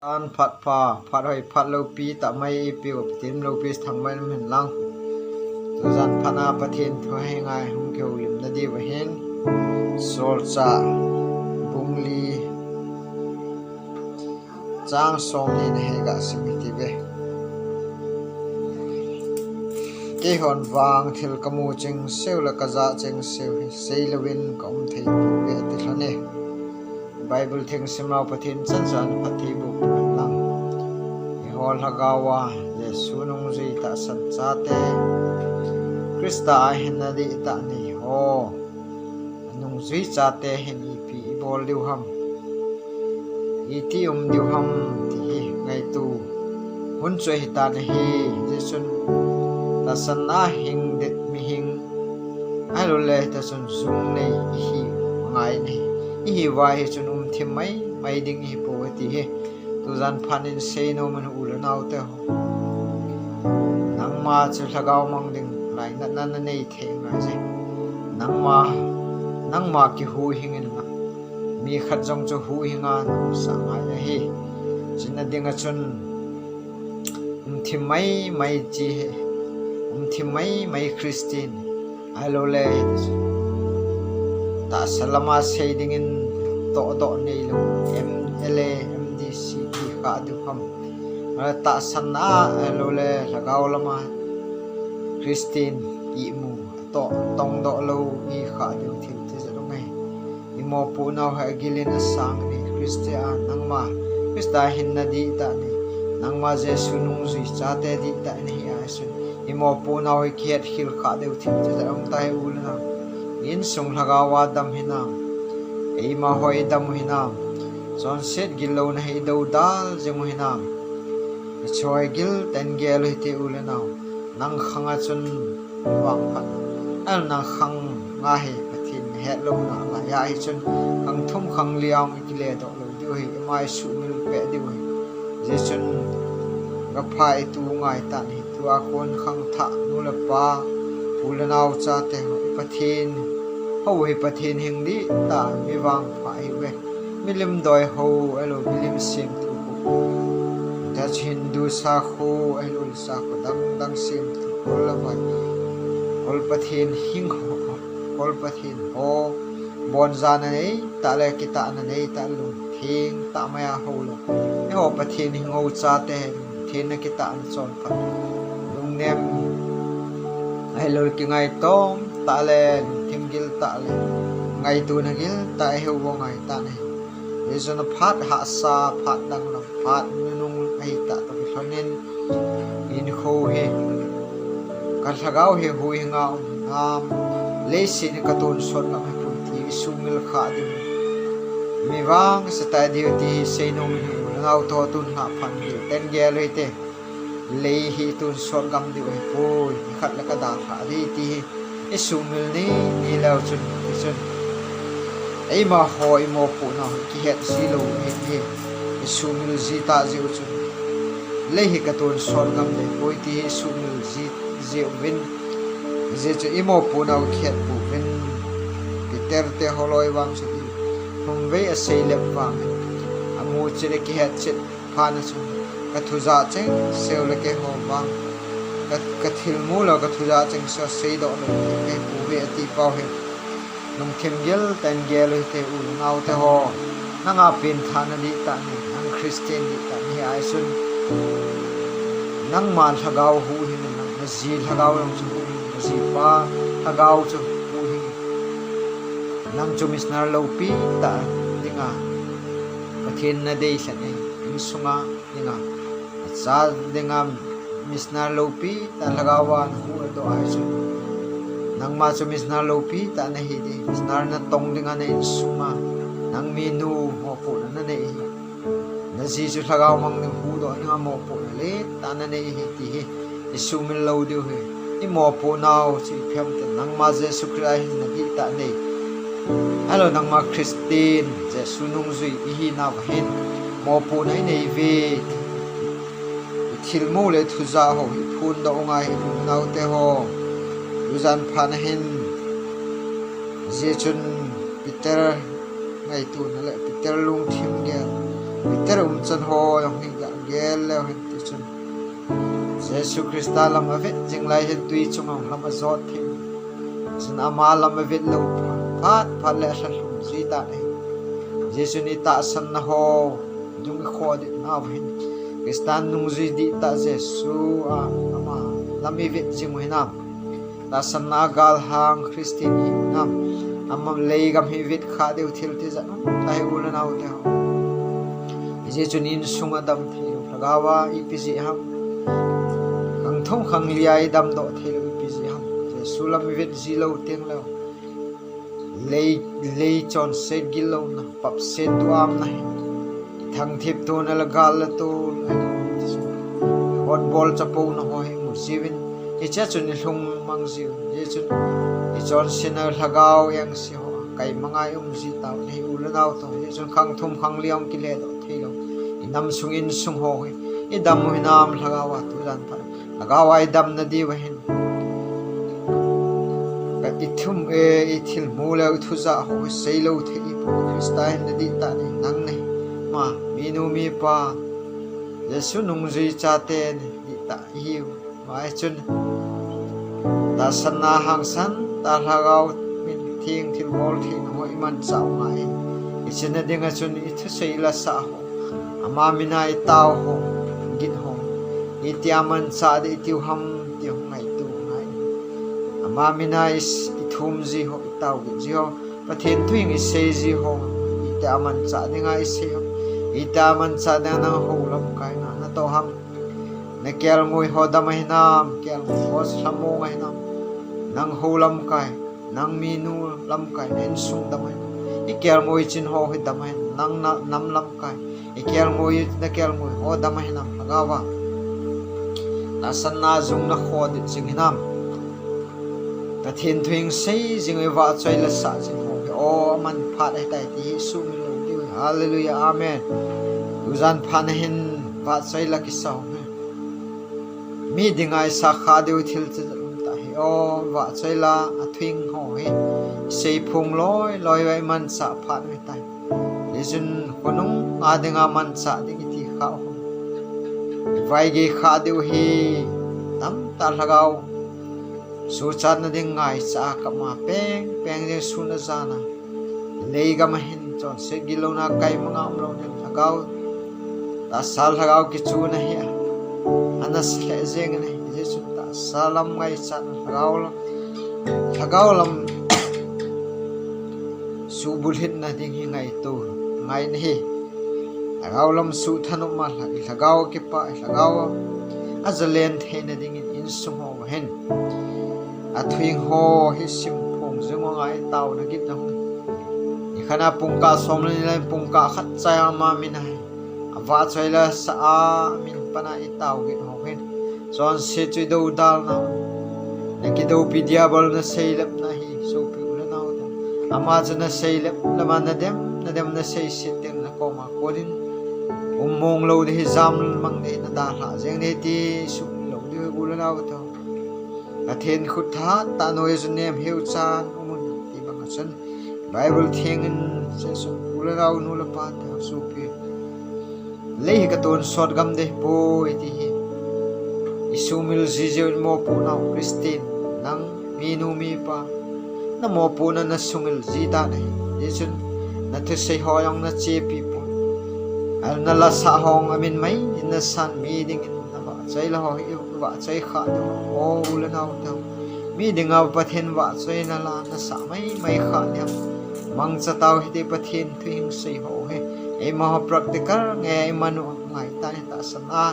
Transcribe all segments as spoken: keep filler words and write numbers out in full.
An phat pha, phat hoi, phat loupi tah mai eipeu Pathen loupi thangvah in um hen lang. Tujan phat a Pathen thu hi ngai hung kihoulimna diu ahin. Solchah bung li chang som ni na hi ga sim hiti uve. Keihon vang thil kamu cheng seu le kajah cheng seu hi seilouvin kaum thei pouve ati lhon e. Bible theng simnau Pathen chanchan phatthei boh phat lang. Eiho lhagao a Jesu nungjui tahsan chate, Christa a hinna dihtah nei ho, anungjui chate hin ipi ibol diu ham, iti um diu ham ti hi ngaito hun chu ahitan ahi. Jesun tahsan a hing det mihing ahilouleh tahsan jung nei ihi ngai nahi. Ihiuva hichun um thim mai mai ding ihi pou ati hi. Tujan phat in seinom u le nao teho, nangma chu lhagao mang ding lainatna nanei thei ngai je. Nangma, nangma kihuhhing in lang, mi khat jong chu huhhing a naumsah ngai ahi. Chuna ding a chun um thim mai mai chi hi, um thim mai mai Christian ahilouleh tahsa lama sei dingin tohdoh neilou M L A, M D C ikhah diu ham. Tahsan a ahilouleh lhagao lama Christian imu toh tongdoh lou ikhah diu thil tijat um ahi. Imopohnau hi agilin asang nei. Christa a nangma, Christa hinna dihtah nei. Nangma Jesu nungjui chate dihtah nei ahi chun imopohnau hi kihetkhel khah diu thil tijat um tai u le nao. Insung lhagao a dam hinam, eima ho idam u hinam, chonset gillouna hi idoudal jing u hinam. Ichoi gil tah in gel u hite u le nao. Nang khang a chun vangphat, ahilouleh nang khang a hi Pathen hetlouna lai ahi chun khang thum khang li a hung ikile doh lou diu ahi, ima isuhmil peh diu ahi. Hijeh chun gapha itu ngai tan ahi. Tua kon khangthah nu le pa, u le nao chate ho, i Pathen hou hi Pathen hing dihtah mi vangpha ahiuve. Milim doi ho ahilou, milim semthu ho, Hindu sakho ahilou, sakho dang dang semthu, kol le vai, kol Pathen hing ho, kol Pathen ho, bonjana neitah le kitahna neitah, lungtheng tah mai a hou lou, eiho Pathen hing hou chate hi lungtheng a kitahna chonphat, lungnem ahilou, kingaitom tah le lungthim gil tah le ngaitona gil tah a ihou u ngai tan ahi. Hijeh chun phat hahsa, phat danglam, phat nunung ahitah toh kilhonin, hinkho hi, ka lhagao hi huhhing a um hinam, leiset hi katonsot gam hipoi ti isuhmil khah diu hi mi vangse tai diu ti hi seinom u ahi. U le nao teho, tun lhah phat in gil tah in gel u hite. Lei hi itonsot gam diu ahipoi, nikhat le kadalhah ding ti hi isuhmil ni, ni leu chun, hichun eima ho imopohnau hi kihet ji lou ahi ti hi isuhmil ji tah jeh u chun, lei hi katonsot gam ding ahipoi ti hi isuhmil ji jeh uvin, hijeh chun imopohnau kihet pouvin, Peter te holoi vang chu ti, thumvei asei lep vangin, amu chet le kihet chet phat a chun, kathujah cheng seu le keiho vang, ka, kathilmu le kathujah cheng seu seidoh lou kahi pouve ati pau hi lungthim gil tah in gel u hite u le nao teho. Nanga penthahna dihtah nei, nang Christian dihtah nahi ahi chun, nangma lhagao huhhing in lang, naji lhagao jong chu huhhing in, najipa lhagao chu huhhing in, nang chu missionary loupi tah dinga Pathen nadeilhen ahi, insunga dinga, nacha dinga missionary loupi tah lhagao a nahuhdoh ahi chun, nangma chu missionary loupi tah nahi ding, missionary natong dinga na insunga nang minu mopohna nanei ahi. Naji chu lhagao mang ding huhdoh dinga mopohna lentah nanei ahi ti hi isuhmil lou diu ahi. Imopohnau chu ipi ham itile, nangma Jesu Christa hinna dihtah nei, ahilou nangma Christian, Jesu nungjui ihinauva hin mopohna inei uve ti, ithilmu le ithujah ho hi iphondoh u ngai ahi u le nao teho. Tujan phat a hin, hijeh chun Peter ngaitona le Peter lungthim gel, Peter umchan ho jong hi gagel leu hen tichun, Jesu Christa lam avet jing lai hin tui chunga lam ajot thei. Chun ama lam avet lou phat phat le alhalhum jui tan ahi. Jesu ni tahsanna ho dung ikhoh ding nau hin, Christian nungjui dihtah Jesu a ama lam ivet jing u hinam? Tahsanna galhang Christian ihinam? Ama leigam hi vet kha diu thil tijat um tahi u le nao teho. Hijeh chun insung a dam thei lou, lhagao a ipi jeh ham? Khang thum khang li a idam doh thei lou ipi jeh ham? Jesu lam ivet ji lou teng leu, lei, lei chonset gillouna, papset duhamna hi, thangthip tona le gal le tol, hotbol chapouna ho hi imu jiuvin, hichea chun ilhung mang jiu. Hijeh chun ichonsetna lhagao engse ho kaimanga ium ji tau ahi u le nao teho. Hijeh chun khang thum khang li a hung kile doh thei lou, inam sung insung ho hi idam u hinam lhagao a? Tujan phat lhagao a idamna diu ahin, ka ithum e, ithilmu le ithujah ho hi sei lou thei ipoi. Christa hin na dihtah nahi, nang nahi. Ama, minu mipa, Jesu nungjui chate na dihtah ihiu. Hijeh chun tahsanna hangsan tah lhagao min theng thilbol theina ho imanchah u ngai. Ichenna dinga chun ithusei lasah ho, ama mina itao ho, gin ho, itia manchah ding itiu ham ti ho ngaito u ngai. Ama mina i, ithum ji ho, itao gin ji ho, Pathen thuhing isei ji ho, itia manchah dinga isei ho, itia manchah dinga nang hou lamkai na natoh ham? Na kelngoi ho dam ahinam? Kelngoi ho lhamong ahinam? Nang hou lamkai, nang minu lamkai, na insung dam ahinam? Ikelngoi chin ho hi dam ahinam? Nang na, nam lamkai, ikelngoi, na kelngoi ho dam ahinam lhagao a? Tahsanna jung na khoh ding jing hinam? Pathen thuhing sei jing u ivahchoi lasah jing ho hi, o, aman phat ahitai ti hi sumil lou diu. Hallelujah, amen. Tujan phat na hin vahchoi la kisa u hi, mi dinga isah kha diu thil chu um tahi. O, vahchoi la athuhing ho hi isei phong loi loi uva imanchah phat u ahitai. Hijeh chun khonung a dinga manchah ding iti kha u, ivaigei kha diu hi tamtah lhagao suhchatna ding ngaicha a kap ma peng peng jeng sun a jan a, leigam a hin chonset gillouna kaimanga umlou ding lhagao, tahsa lhagao kichuna hi a, ana se lheh jeng ahi. Hijeh chun tahsa lam ngaichatna, lhagao lam, lhagao lam suhbulhitna ding hi ngaito ngai nahi. Lhagao lam suhthanop ma lhah, lhagao kipah, lhagao ajalen theina dingin insung ho uva hin athuhing ho hi simphong jing u ngai, taona gin na hung. Nikhat a pungkah som le ni le pungkah khat chai a ama min ahi, avahchoi lasah a, amin pana itao gin ho hin chonset chu idoudal nau, na kidoupi diabol na seilepna hi sopi u le nao te. Ama chu na seilep lama nadem nadem na seiset teng na koma kon in um mong lou ding hi, jam mang ding hi, na dalhah jeng ding hi ti sumil lou diu hi u le nao te. Pathen khut thahat tah noiya chu nem heu chan umun ti banga chun Bible theng in seisun u le nao, nu le pa te, sopi, lei hi katonsot gam ding hipoi ti hi isumil ji jiu in, mopohnau Christian, nang minu mipa, na mopohna na sumil ji dan ahi. Hijeh chun na thusei ho jong na chepi pon, a na lasah ho jong amin mai in na san mi dingin na vahchoi la ho hi, vahchoi kha diu, o u le nao te. Mi dinga Pathen vahchoina la na sah maimai kha diu, mangcha tau hite. Pathen thuhing sei ho hi eima ho practical nge iman u ngai tani, tahsan a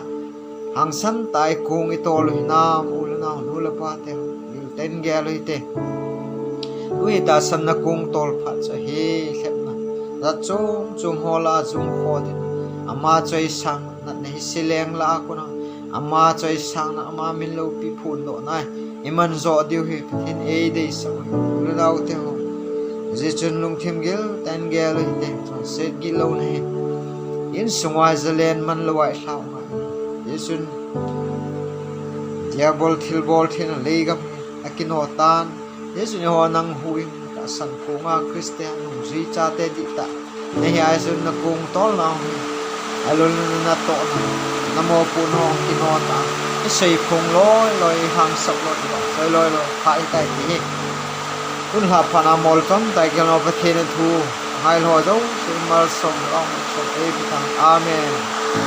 hangsan tah a ikong itol u hinam u le nao, nu le pa te, gilten gel u hite. Tuhi tahsan na kong tol phat chu ahi, lhepna jat chom chom ho lah a jung kho ding, ama choisang natna hi sileng lah a kona ama choisangna, ama min loupi phondohna iman joh diu hi Pathen in eideisah u hi u le nao te ho. Hijeh chun lungthim gilten gel u hite, chonset gillouna hi insung uva jalen man lou a ilhau ngai. Hijeh chun diabol thilbol theina leigam hi akino tan. Hijeh chun eiho nang huhhing tahsan konga Christian nungjui chate dihtah nahi a, hijeh chun na kong tolna hi Alolna natohna, namopohna hung kino tan, isei phong loi loi, iham sap loi loi, soi loi loi, pha hitai ti hi. Tun lha phat a molchom tah a kihilna Pathen in thu, ngailha jouse malsom, lungsom eipe tan. Amen.